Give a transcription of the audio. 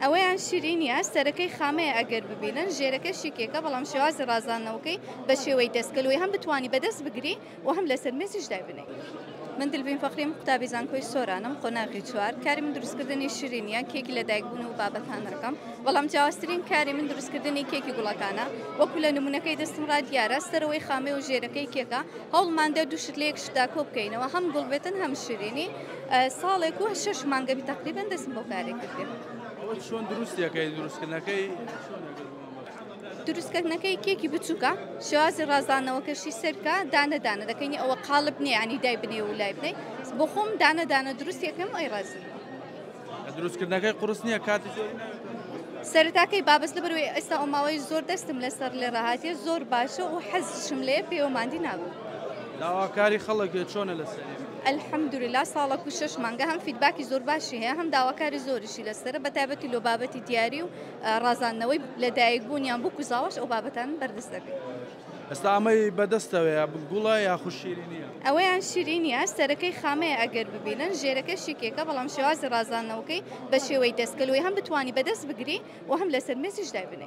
ئەوەیان شیرینیە، سەرەکەی خامەیە ئەگەر ببینن، ژێرەکەشی کێکە، بەڵام شێوازی ڕازاندنەوەکەی بە شێوەی دەستکەلوەی هەم بتوانی بەدەست بگری و هەم لەسەر مێزیش دایبنێی. من دلڤین فەخریم، قوتابی زانکۆی سۆرانم، قۆناغی چوار. کاری من دروستکردنی شیرینیە، کێکی لەدایکبوون و بابەتان دەکەم، بەڵام جیاوازترین کاری من دروستکردنی کێکی گوڵەکانە. وەکو لە نمونەکەی دەستم ڕا دیارە، سەرەوەی خامەیە و ژێرەکەی کێکە. هەوڵماندا دوو شت لە یەک شتدا کۆ بکەینەوە، هەم گوڵ بێتن هەم شیرینی. ساڵێک و شەش مانگە بی تەقریبەن دەستم بەو کارەی کردیە. ئەوە چۆن دروستی ئەکەی؟ دروستکردنەکەی چۆنە گەر بۆمان باس بکەی؟ دروستکردنەکەی کێکی بچووکە، شێوازی ڕازاندنەوەکەشی سەرکە، دانە دانە دەکەینی، ئەوە قاڵب نییە یانی دای بنێ و لای بنێ، بۆ خۆم دانە دانە دروستی ئەکەم و ئەیڕازێنمەوە. دروستکردنەکەی قورس نییە؟ کاتی زۆری ناوێت؟ سەرەتاکەی بابەس لەبەرئەوەی ئێستا ئەو ماوەی زۆر دەستم لەسەر لێ ڕاهاتیە زۆر باشە و حەزیشم لێیە پێوە ماندی نابم. داواکاری خەڵک چۆنە لەسەری؟ الحمدللە ساڵەک و شەش مانگە هەم feedback ی زۆر باشی هەیە هەم داواکاری زۆریشی لەسەرە بە تایبەتی لۆ بابەتی دیاری و ڕازاندنەوەی لەدایک بوون یان بووک و زاواش ئەو بابەتانە بەردەست دەکەین. ئێستا ئەمەی بەدەستەوەیە گوڵە یاخود شیرینیە؟ ئەوەیان شیرینیە، سەرەکەی خامەیە ئەگەر ببینن، ژێرەکەشی کێکە، بەڵام شێوازی ڕازاندنەوەکەی بە شێوەی دەستکەلوەی هەم بتوانی بەدەست بگری و هەم لەسەر مێزیش دایبنێی.